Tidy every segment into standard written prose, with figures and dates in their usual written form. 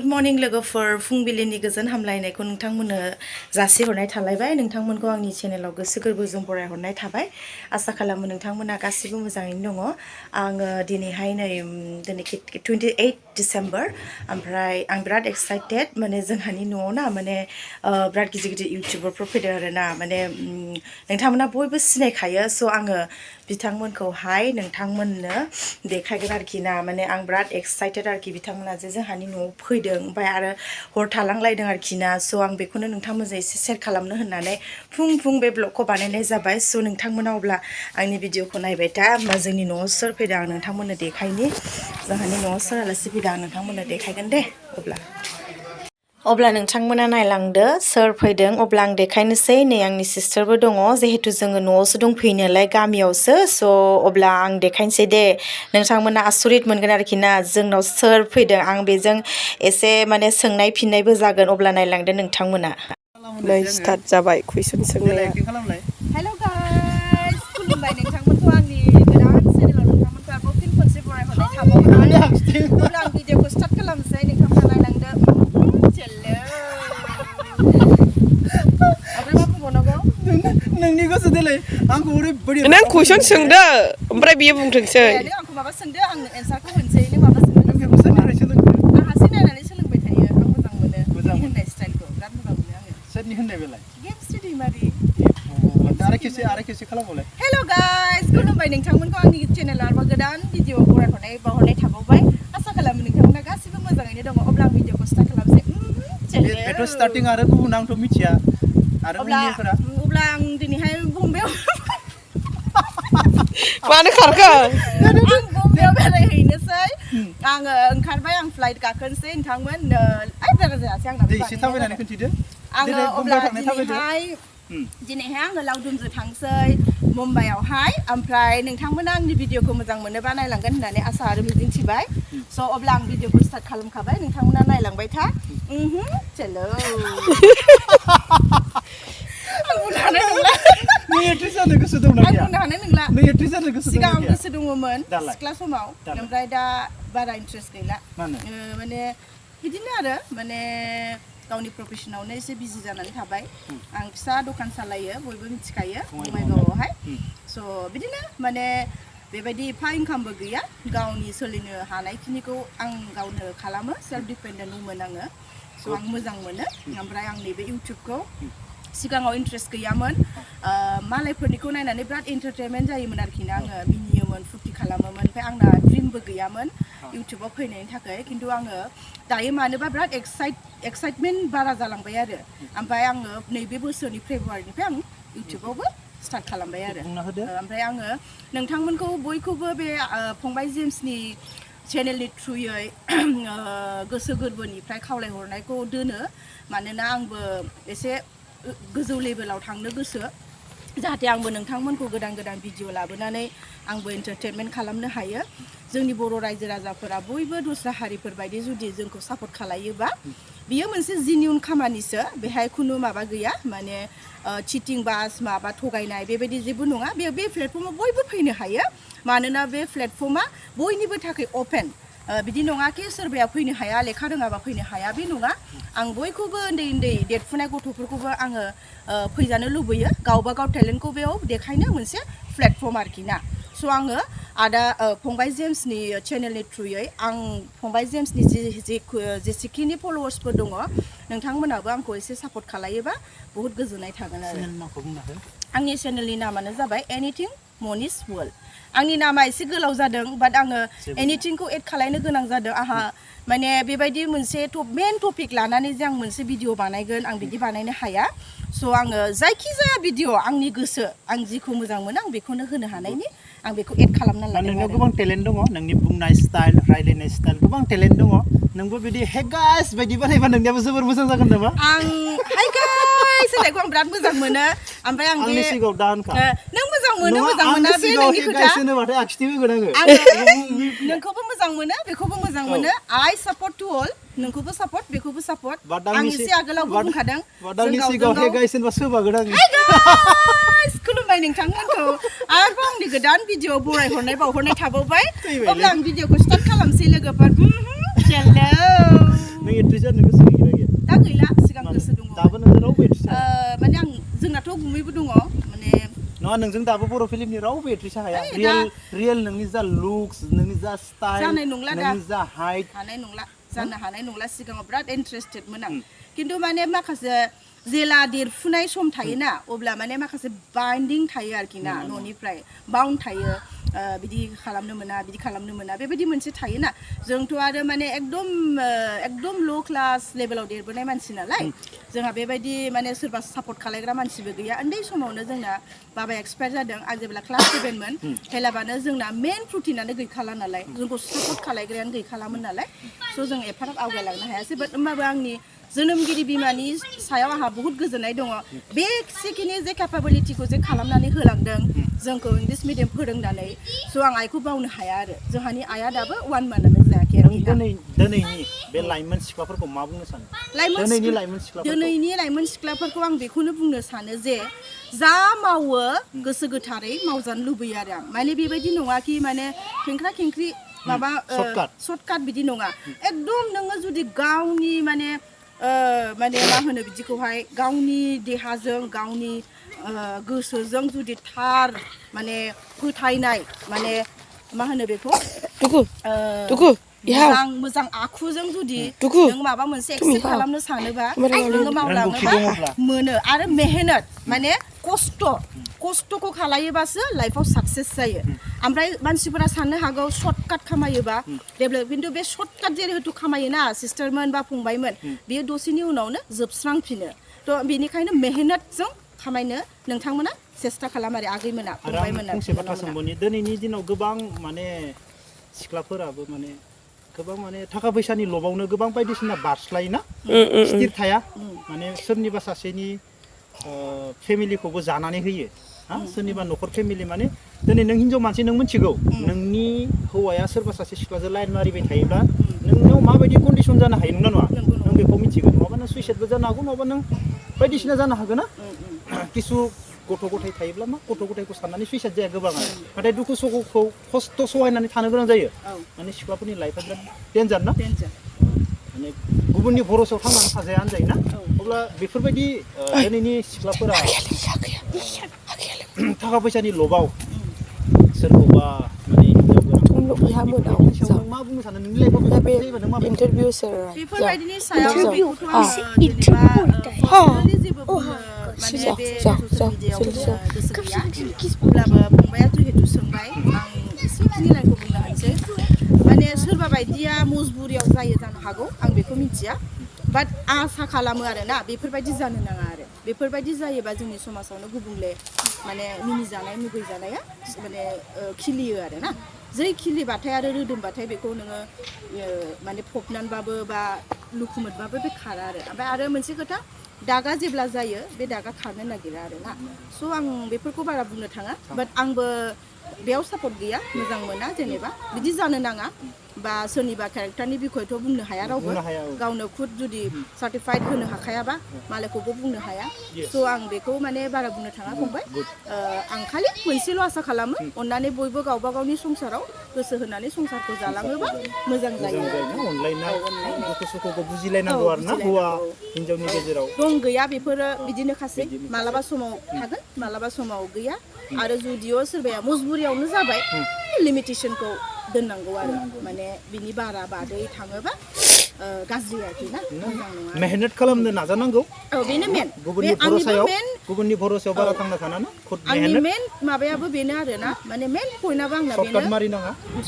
Good morning लोगोफोर फुंबिलिनि गोजोन हामलायनायखौ नोंथांमोननो जासिहरनाय थालायबाय नोंथांमोनखौ आंनि चेनेलाव गोसो गोरबोजों बरायहरनाय थाबाय आसा खालामो नोंथांमोना गासिबो मोजाङैनो दङ आङो दिनैहाय नै दिनै 28 डिसेम्बर ओमफ्राय आं बिराद एक्साइटेड माने जोंहानि न'आव ना माने बिराद गिदिर गिदिर इउटिउबारफोर फैदों आरोना माने नोंथांमोना बयबो सिनायखायो स' आङो बिथांमोनखौहाय नोंथांमोननो देखायगोन आरोखि ना माने आं बिराद एक्साइटेड आरोखि बिथांमोना जे जोंहानि न'आव फैदों ओमफ्राय आरो हर थालांलायदों आरोखि ना स' आं बेखौनो नोंथांमोनजों एसे शेयार खालामनो होननानै फुं बे ब्लगखौ बानायनाय जाबाय स' नोंथांमोना अब्ला आंनि भिडिअखौ नायबाय था जोंनि न'आव सोर फैदों आं नोंथांमोननो देखायनि जोंहानि न'आव सोर आलासि फैदों आं नोंथांमोननो देखायगोन दे अब्ला नोंथांमोना नायलांदो सोर फैदों अब्ला आं देखायनोसै नै आंनि सिस्टारबो दङ जिहेतु जोङो न'आवसो दंफैयो नालाय गामियावसो स' अब्ला आं देखायनोसै दे नोंथांमोना आसरित मोनगोन आरोखि ना जोंनाव सोर फैदों आं बेजों एसे माने सोंनाय फिननायबो जागोन अब्ला नायलांदो नोंथांमोना नै स्टार्ट जाबाय कुइसन सोंनाया हेल' गाइस खुलुमबाय नोंथांमोनखौ आंनि गोदान चेनेलाव नोंथांमोनखौ आरोबाव फिन खनसे बरायहरनाय थाबावबाय अब्ला आं भिडिअखौ स्टार्ट खालामनोसै नोंथांमोना नायलांदो नोंनि गोसो देलाय आंखौ ओरैबायदि नों कुइसन सोंदो ओमफ्राय बियो बुंथोंसै नों आंखौ माबा सोंदो आं एन्सारखौ होनोसै नों माबा सोंदो बेखौ सोरनिफ्राय सोलोंदो आं हारसिं नायनानै सोलोंबाय थायो आं मोजां मोनो होननाय स्टाइलखौ बिराद मोजां मोनो आङो सोरनि होननाय बेलाय गेमस्रि दैमारि आरो खेबसे खालामबावलाय हेल' गाइस खुलुमबाय नोंथांमोनखौ आंनि चेनेलाव आरोबाव गोदान भिडिअ बावहरनाय थाबावबाय आसा खालामो नोंथांमोना गासिबो मोजाङैनो दङ अब्ला आं भिडिअखौ स्टार्ट खालामसै बेथ' स्टार्टिं आरो गुबुन आंथ' मिथिया आरो उननिफोरा अब्ला आं दिनैहाय बम्बेआव मानो खारखो आं बम्बेआव बेरायहैनोसै आङो ओंखारबाय आं फ्लाइट गाखोनोसै नोंथांमोन बारा जायासै आंना एसे थाबायनानै खोन्थिदो आङो अब्ला दिनैहाय आङो लावदुमजों थांसै मुम्बाइआवहाय ओमफ्राय नोंथांमोना आंनि भिडिअखौ मोजां मोनोबा नायलांगोन होननानै आसा आरो मिजिंथिबाय स' अब्ला आं भिडिअखौ स्टार्ट खालामखाबाय नोंथांमोना नायलांबाय था चलो सिगां गोसो दङमोन सिख्ला समाव ओमफ्राय दा बारा इन्ट्रेस्ट गैला माने बिदिनो आरो माने गावनि प्रफेसनावनो एसे बिजि जानानै थाबाय आं फिसा दखान सालायो बयबो मिथिखायो बङाइगावआवहाय स' बिदिनो माने बेबायदि एफा इनकामबो गैया गावनि सोलिनो हानायखिनिखौ आं गावनो खालामो सेल्फ डिपेन्डेन्ट वुमेन आङो स' आं मोजां मोनो ओमफ्राय आं नैबे इउटुबखौ सिगाङाव इन्ट्रेस्ट गैयामोन मालायफोरनिखौ नायनानै बिराद एन्टारटेनमेन्ट जायोमोन आरोखि ना आङो मिनियोमोन फुर्ति खालामोमोन ओमफ्राय आंना ड्रिमबो गैयामोन इउटुबाव फैनायनि थाखाय खिन्थु आङो दायो मानोबा बिराद एक्साइटमेन्ट बारा जालांबाय आरो ओमफ्राय आङो नैबे बोसोरनि फेब्रुवारिनिफ्राय आं इउटुबावबो स्टार्ट खालामबाय आरो ओमफ्राय आङो नोंथांमोनखौ बयखौबो बे फंबाय जेम्सनि चेनेलनि थ्रुयै गोसो गोरबोनिफ्राय खावलायहरनायखौ दोनो मानोना आंबो एसे गोजौ लेभेलाव थांनो गोसो जाहाथे आंबो नोंथांमोनखौ गोदान भिडिअ लाबोनानै आंबो एन्टारटेनमेन्ट खालामनो हायो जोंनि बर' रायजो राजाफोरा बयबो दस्रा हारिफोर बायदि जुदि जोंखौ सापर्ट खालायोबा बियो मोनसे जिनिउन खामानिसो बेहाय खुनु माबा गैया माने चिटिं बास माबा थगायनाय बेबायदि जेबो नङा बे प्लेटफर्माव बयबो फैनो हायो मानोना बे प्लेटफर्मा बयनिबो थाखाय अपेन बिदि नङा कि सोरबाया फैनो हाया लेखा रोङाबा फैनो हाया बे नङा आं बयखौबो उन्दै देरफुनाय गथ'फोरखौबो आङो फैजानो लुबैयो गावबा गाव टेलेन्टखौ बेयाव देखायनो मोनसे प्लेटफर्म आरोखि ना स' आङो आदा फंबाय जेम्सनि चेनेलनि थ्रुयै आं फंबाय जेम्सनि जेसेखिनि फल'वार्सफोर दङ नोंथांमोनाबो आंखौ एसे सापर्ट खालायोबा बहुद गोजोननाय थागोन आरो आंनि चेनेलनि नामानो जाबाय एनिथिं मनिस वर्ल्ड आंनि नामा एसे गोलाव जादों बाट आङो एनिथिंखौ एड खालायनो गोनां जादों आंहा माने बेबायदि मोनसे मेन टपिक लानानै जे आं मोनसे भिडिअ बानायगोन आं बिदि बानायनो हाया स' आङो जायखिजाया भिडिअ आंनि गोसो आं जिखौ मोजां मोनो आं बेखौनो होनो हानायनि आं बेखौ एड खालामनानै लादों नोंनाव गोबां टेलेन्ट दङ नोंनि बुंनाय स्टाइल रायलायनाय स्टाइल गोबां टेलेन्ट दङ नोंबो बिदि हे गाइस बायदि बानायबा नोंनियाबो जोबोर मोजां जागोन नामा आं हाय गाइस होननायखौ आं बिराद मोजां मोनो ओमफ्राय आं आंनि सिगाङाव दा होनखा नों मोजां मोना बे नोंनि खोथा होनोबाथाय आखिथि होगोन आङो नोंखौबो मोजां मोनो बेखौबो मोजां मोनो आइ सापर्ट टु अल नोंखौबो सापर्ट बेखौबो सापर्ट आं एसे आगोलावबो बुंखादों खुलुमबाय नोंथांमोनखौ आरोबाव आंनि गोदान भिडिअ बावहरनाय थाबावबाय अब्ला आं भिडिअखौ स्टार्ट खालामसै लोगोफोर हेलौ बेफोरबो दङ माने नङा नोंजों दाबो बर' फिल्मनि रावबो एक्ट्रिसा हाया रियेल नोंनि जा लुक्स नोंनि जा स्टाइल जानाय नंला दा नोंनि जा हाइट हानाय नंला जानो हानाय नंला सिगाङाव बिराद इन्ट्रेस्टेडमोन आं खिन्थु माने माखासे जेला देरफुनाय सम थायोना अब्ला माने माखासे बाइन्डिं थायो आरोखि ना न'निफ्राय बाउन्ड थायो बिदि खालामनो मोना बेबायदि मोनसे थायोना जोंथ' आरो माने एकदम ल' क्लास लेभेलाव देरबोनाय मानसि नालाय जोंहा बेबायदि माने सोरबा सापर्ट खालायग्रा मानसिबो गैया उन्दै समावनो जोंना बाबाया एक्सपायार जादों आं जेब्ला क्लास 7मोन हेलाबानो जोंना मेन रुटिनानो गैखाला नालाय जोंखौ सापर्ट खालायग्रायानो गैखालामोन नालाय स' जों एफाराब आवगायलांनो हायासै बाट होमबाबो आंनि जोनोमगिरि बिमानि सायाव आंहा बहुत गोजोननाय दङ बे सिखिनि जे केपाबिलिटिखौ जे खालामनानै होलांदों जोंखौ इंलिश मिडियाम फोरोंनानै स' आं आइखौ बावनो हाया आरो जोंहानि आइया दाबो 1 मान्थानो जायाखै दिनैनि बे लाइमोन सिख्लाफोरखौ मा बुंनो सानो दिनैनि लाइमोन सिख्लाफोरखौ आं बेखौनो बुंनो सानो जे जा मावो गोसो गोथारै मावजानो लुबैयो आरो आं माने बेबायदि नङा कि माने खेंख्रा खेंख्रि माबा सर्टकाट बिदि नङा एकदम नोङो जुदि गावनि माने मा होनो बिदिखौहाय गावनि देहाजों गावनि गोसोजों जुदि थार माने फोथायनाय माने मा होनो बेखौ मोजां आखुजों जुदि नों माबा मोनसे एक्सेप्ट खालामनो सानोबा नोङो मावलाङोबा मोनो आरो मेहनत माने खस्थ'खौ खालायोबासो लाइफआव साक्सेस जायो ओमफ्राय मानसिफोरा साननो हागौ सर्टकाट खामायोबा डेभेलप खिन्थु बे सर्टकाट जेरैहेतु खामायोना सिस्टारमोन बा फंबायमोन बेयो दसेनि उनावनो जोबस्रांफिनो थ' बेनिखायनो मेहनतजों खामायनो नोंथांमोना सेस्था खालाम आरो आगैमोना फंबायमोना फंसे बाथ्रा सोंबावनि दिनैनि दिनाव गोबां माने सिख्लाफोराबो माने गोबां माने थाखा फैसानि लबावनो गोबां बायदिसिना बारस्लायोना स्थिर थाया माने सोरनिबा सासेनि फेमिलिखौबो जानानै होयो सोरनिबा न'खर फेमिलि माने दिनै नों हिनजाव मानसि नों मिथिगौ नोंनि हौवाया सोरबा सासे सिख्लाजों लाइन मारिबाय थायोब्ला नोंनाव माबायदि कन्डिसन जानो हायो नंगौना नङा नों बेखौ मिथिगौ नङाबा नों सुइसाइडबो जानो हागौ नङाबा नों बायदिसिना जानो हागोन ना किसु गथ' गथाय थायोब्ला मा गथ' गथायखौ साननानै सुइसाइड जाया गोबाङानो नाथाय दुखु सुखुखौ खस्थ' सहायनानै थानो गोनां जायो माने सिख्लाफोरनि लाइफआ बिराद डेन्जार ना माने गुबुननि भरसायाव थांनानै थाजाया होनजायो ना अब्ला बेफोरबायदि दिनैनि सिख्लाफोरा थाखा फैसानि लबाव सोरखौबा माने मा बुंनो सानो नोंनि लाइफआव बेफोरबायदि नों मा इन्टारभिउ बेफोरबायदिनि सायाव अब्लाबो फंबाया जिहेतु सोंबाय आं एसेखिनि लाइनखौ बुंनो हानोसै माने सोरबा बायदिया मजबुरियाव जायो जानो हागौ आं बेखौ मिथिया बाट आसा खालामो आरोना बेफोरबायदि जानो नाङा आरो बेफोरबायदि जायोबा जोंनि समाजावनो गुबुंले माने मिनिजानाय मुगैजानाया माने खिलियो आरोना जै खिलिबाथाय आरो रोदोमबाथाय बेखौ नोङो माने फबनानैबाबो बा लुखुमोदबाबो बे खारा आरो मोनसे खोथा दागा जेब्ला जायो बे दागा खारनो नागिरा आरोना स' आं बेफोरखौ बारा बुंनो थाङा बाट आंबो बेयाव सापर्ट गैया मोजां मोना जेनेबा बिदि जानो नाङा बा सोरनिबा क्यारेक्टारनि बिखयथ' बुंनो हाया रावबो गावनो खुद जुदि सार्टिफाइड होनो हाखायाबा मालायखौबो बुंनो हाया स' आं बेखौ माने बारा बुंनो थाङा फंबाय आं खालि मोनसेल' आसा खालामो अननानै बयबो गावबा गावनि संसाराव गोसो होनानै संसारखौ जालाङोबा मोजां जायो दुखु सुखुखौ बुजिलायनांगौ आरोना हौवा हिनजावनि गेजेराव दं गैया बेफोरो बिदिनोखासै मालाबा समाव थागोन मालाबा समाव गैया आरो जुदिअ सोरबाया मजबुरियावनो जाबाय लिमिटेसनखौ दोननांगौ आरो माने बिनि बारा बादै थाङोबा गाज्रि आरोखि ना मोजां नङा मेहनत खालामनो नाजानांगौ बेनो मेन गुबुननि भरसायाव बारा थांना थानानै आंनि मेन माबायाबो बेनो आरोना माने मेन पइन्टआबो आंना बेनो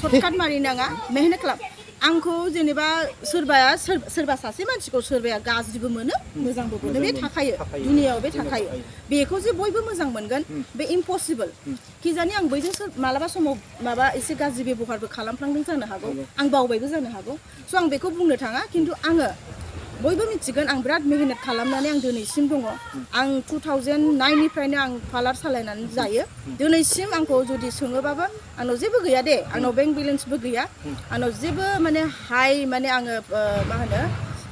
सर्टकाट मारिनाङा मेहनत खालाम आंखौ जेनेबा सोरबा सासे मानसिखौ सोरबाया गाज्रिबो मोनो मोजांबो मोनो बे थाखायो दुनियायाव बे थाखायो बेखौ जे बयबो मोजां मोनगोन बे इम्पसिबल किजानि आं बैजों मालाबा समाव माबा एसे गाज्रि बेबहारबो खालामफ्लांदों जानो हागौ आं बावबायबो जानो हागौ स' आं बेखौ बुंनो थाङा खिन्थु आङो बयबो मिथिगोन आं बिराद मेहनत खालामनानै आं दिनैसिम दङ आं 2009निफ्रायनो आं पार्लार सालायनानै जायो दिनैसिम आंखौ जुदि सोङोबाबो आंनाव जेबो गैया दे आंनाव बेंक बेलेन्सबो गैया आंनाव जेबो माने हाई माने आङो मा होनो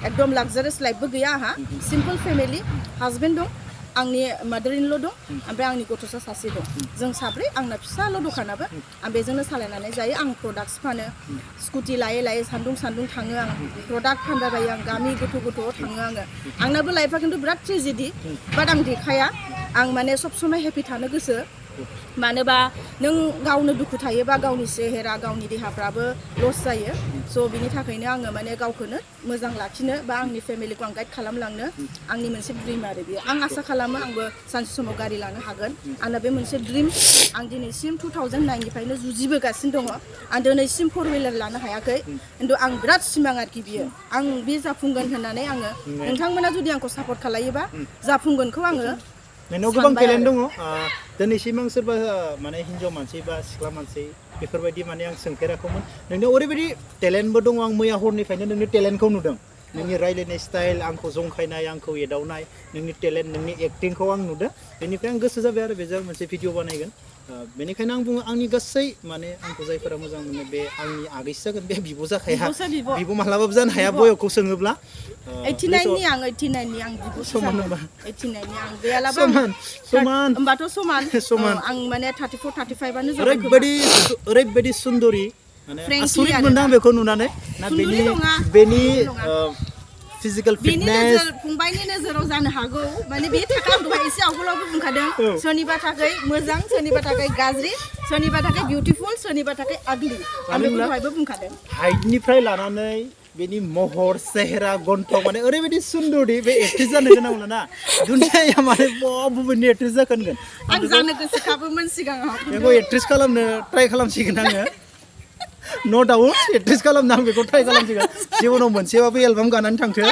एकदम लाक्जारियास लाइफबो गैया आंहा सिम्पल फेमिलि हाजबेन्ड दं आंनि मादार इन ल' दं ओमफ्राय आंनि गथ'सा सासे दं जों साब्रै आंना फिसाल' दखानाबो आं बेजोंनो सालायनानै जायो आं प्रडाक्टस फानो स्कुटि लायै लायै सान्दुं थाङो आं प्रडाक्ट फानबाय आं गामि गोथौ गोथौआव थाङो आंनाबो लाइफआ खिन्थु बिराद ट्रेजेडि बाट आं देखाया आं माने सब समाय हेपि थानो गोसो मानोबा नों गावनो दुखु थायोबा गावनि सेहेरा गावनि देहाफ्राबो लस जायो स' बिनि थाखायनो आङो माने गावखौनो मोजां लाखिनो बा आंनि फेमिलिखौ आं गाइड खालामलांनो आंनि मोनसे ड्रिम आरो बेयो आं आसा खालामो आंबो सानसे समाव गारि लानो हागोन आंना बे मोनसे ड्रिम आं दिनैसिम 2009निफ्रायनो जुजिबोगासिनो दङ आं दिनैसिम 4 लानो हायाखै खिन्थु आं बिराद सिमां आरोखि बियो आं बे जाफुंगोन होननानै आङो नोंथांमोना जुदि आंखौ सापर्ट खालायोबा जाफुंगोनखौ आङो नोंनाव गोबां टेलेन्ट दङ दिनैसिम आं सोरबा माने हिन्जाव मानसि बा सिख्ला मानसि बेफोरबायदि माने आं सोंफेराखैमोन नोंनाव ओरैबायदि टेलेन्टबो दङ आं मैया हरनिफ्रायनो नोंनि टेलेन्टखौ नुदों नोंनि रायलायनाय स्टाइल आंखौ जंखायनाय आंखौ एदावनाय नोंनि टेलेन्ट नोंनि एक्टिंखौ आं नुदों बेनिफ्राय आं गोसो जाबाय आरो बेजों मोनसे भिडिअ बानायगोन बेनिखायनो आं बुङो आंनि गासै माने आंखौ जायफोरा मोजां मोनो बे आंनि आगैसो जागोन बे बिब' जाखाया बिब' मालाबाबो जानो हाया बयखौ सोङोब्ला 89नि आं 89नि आं बिब' समान होमबा 89नि आं गैयालाबा समान होमबाथ' समान समान आं माने 34 35आनो ओरैबायदि सुन्दरि माने आसुरित मोनदों आं बेखौ नुनानै ना बेनि फिजिकेल फिटनेस फंबायनि नोजोराव जानो हागौ माने बे थाखाय आं दहाय एसे आवगोलावबो बुंखादों सोरनिबा थाखाय मोजां सोरनिबा थाखाय गाज्रि सोरनिबा थाखाय बिउटिफुल सोरनिबा थाखाय आगलि आं बेखौ दहायबो बुंखादों हाइटनिफ्राय लानानै बेनि महर सेहेरा गन्थं माने ओरैबायदि सुन्दरि बे एक्ट्रेस जानो गोनां ना दुनियाया माने बबेनि एक्ट्रेस जागोन आं जानो गोसोखाबोमोन सिगाङाव बेखौ एक्ट्रेस खालामनो ट्राइ खालामसिगोन आङो न' डाउट एक्ट्रेस खालामनो आं बेखौ ट्राइ खालामसिगोन जिउनाव मोनसेबाबो एलबाम गानानै थांथो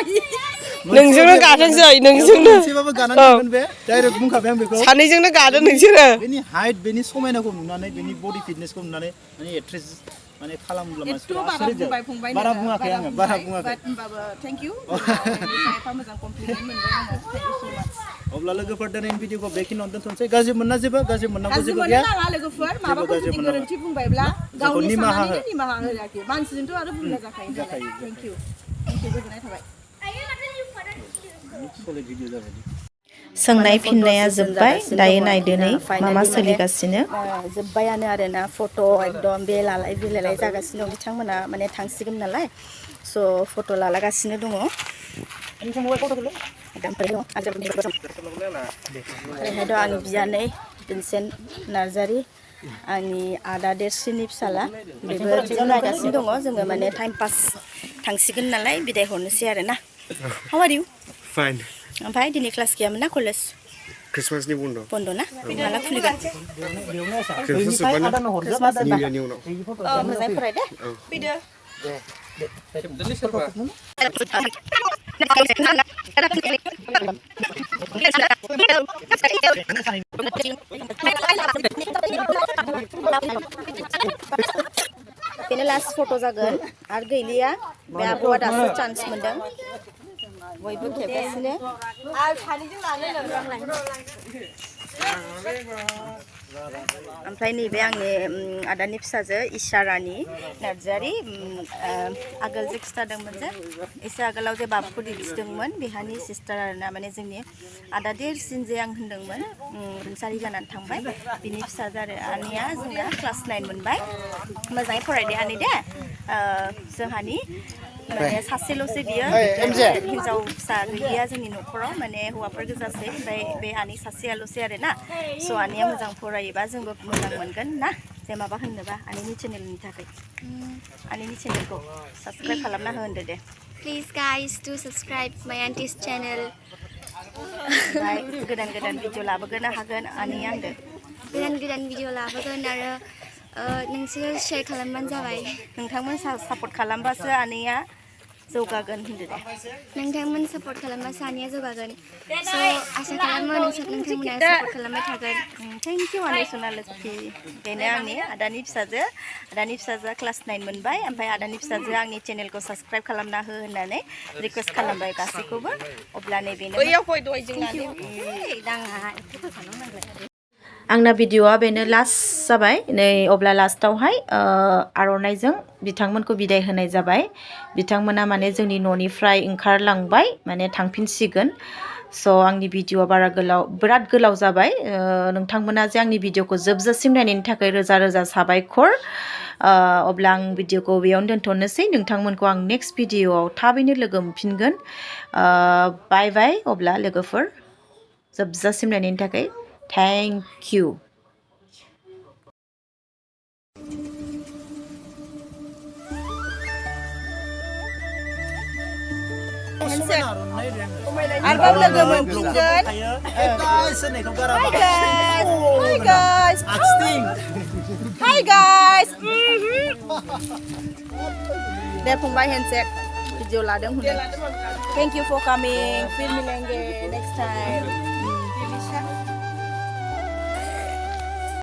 नोंजोंनो गाथोंसै नोंजोंनो मोनसेबाबो गानानै थांगोन बे डाइरेक्ट बुंखाबाय आं बेखौ सानैजोंनो गादो नोंसोरो बेनि हाइट बेनि समायनाखौ नुनानै बेनि बडि फिटनेसखौ नुनानै माने एक्ट्रेस माने खालामब्ला बारा बुङाखै आङो बारा बुङाखै होमबाबो थेंक इउ एफा मोजां कमप्लिमेन्ट मोनबाय आङो थेंक इउ सो माच अब्ला लोगोफोर दिनैनि भिडिअखौ बेखिनियावनो दोनथ'नोसै गाज्रि मोनना जेबो गाज्रि मोननांगौ जेबो गैया लोगोफोर माबाफोर जुदि गोरोन्थि बुंबायब्ला गावनि साननानैनो निमाहा होआखै मानसिजोंथ' आरो बुंना जाखायो नालाय थेंक इउ गोजोननाय थाबाय सोंनाय फिननाया जोब्बाय दायो नायदो नै मा सोलिगासिनो जोब्बायानो आरोना फट' एकदम बे लालाय बिलाय जागासिनो दं बिथांमोना माने थांसिगोन नालाय स' फट' लालागासिनो दङ ओरैहाय दं आंनि बियानै बिनसेन नार्जारि आंनि आदा देरसिननि फिसाला बेबो भिडिअ नायगासिनो दङ जोङो माने टाइम पास थांसिगोन नालाय बिदाय हरनोसै आरोना हाउ आर इउ फाइन ओमफ्राय दिनै क्लास गैयामोन ना कलेज क्रिसमासनि बन्द' ना माला खुलिगोन निउयारनि उनाव मोजाङै फराय दे फैदो बेनो लास्ट फट' जागोन आरो गैलिया बे आब'आ दासो चान्स मोनदों बयबो खेबगासिनो ओमफ्राय नैबे आंनि आदानि फिसाजो इसारानि नार्जारि आगोल जे खिथादोंमोन जे एसे आगोलाव जे बाबुखौ दिन्थिदोंमोन बेहानि सिस्टार आरोना माने जोंनि आदा देरसिन जे आं होनदोंमोन रुंसारि जानानै थांबाय बिनि फिसाजो आरो आनैया जोंना क्लास 9 मोनबाय मोजाङै फरायदे आनै दे जोंहानि माने सासेल'सो बियो हिन्जाव फिसा गैया जोंनि न'खराव माने हौवाफोर गोजासै ओमफ्राय बे आनै सासेयाल'सै आरो ना स' आनैया मोजां फरायोबा जोंबो मोजां मोनगोन ना जे माबा होननोबा आनैनि चेनेलनि थाखाय आनैनि चेनेलखौ साबस्क्राइब खालामना हो होनदो दे Please guys do subscribe my auntie's channel. ओमफ्राय गोदान भिडिअ लाबोनो हागोन आनैया होनदो गोदान भिडिअ लाबोगोन आरो नोंसोर शेयार खालामबानो जाबाय नोंथांमोन सापर्ट खालामबासो आनैया जौगागोन होनदो दे नोंथांमोन सापर्ट खालामबासो आनैया जौगागोन स' आसा खालामो नोंथांमोना सापर्ट खालामबाय थागोन थेंक इउ आनै सनालक्ष्मि बेनो आंनि आदानि फिसाजोआ क्लास 9 मोनबाय ओमफ्राय आदानि फिसाजो आंनि चेनेलखौ साबस्क्राइब खालामना हो होननानै रिकुवेस्ट खालामबाय गासैखौबो अब्ला नैबेनो आंना भिडिअआ बेनो लास्ट जाबाय नै अब्ला लास्टावहाय आर'नाइजों बिथांमोनखौ बिदाय होनाय जाबाय बिथांमोना माने जोंनि न'निफ्राय ओंखारलांबाय माने थांफिनसिगोन स' आंनि भिडिअआ बिराद गोलाव जाबाय नोंथांमोना जे आंनि भिडिअखौ जोबजासिम नायनायनि थाखाय रोजा रोजा साबायखर अब्ला आं भिडिअखौ बेयावनो दोनथ'नोसै नोंथांमोनखौ आं नेक्स्ट भिडिअआव थाबैनो लोगो मोनफिनगोन बाय बाय अब्ला लोगोफोर जोबजासिम नायनायनि थाखाय थेंक इउ। आरोबाव लोगो मोनफिनगोन। Hi guys. दे फंबाय हेन्डसेक भिडिअ लादों होनो। Thank you for coming. फिर मिलेंगे next time.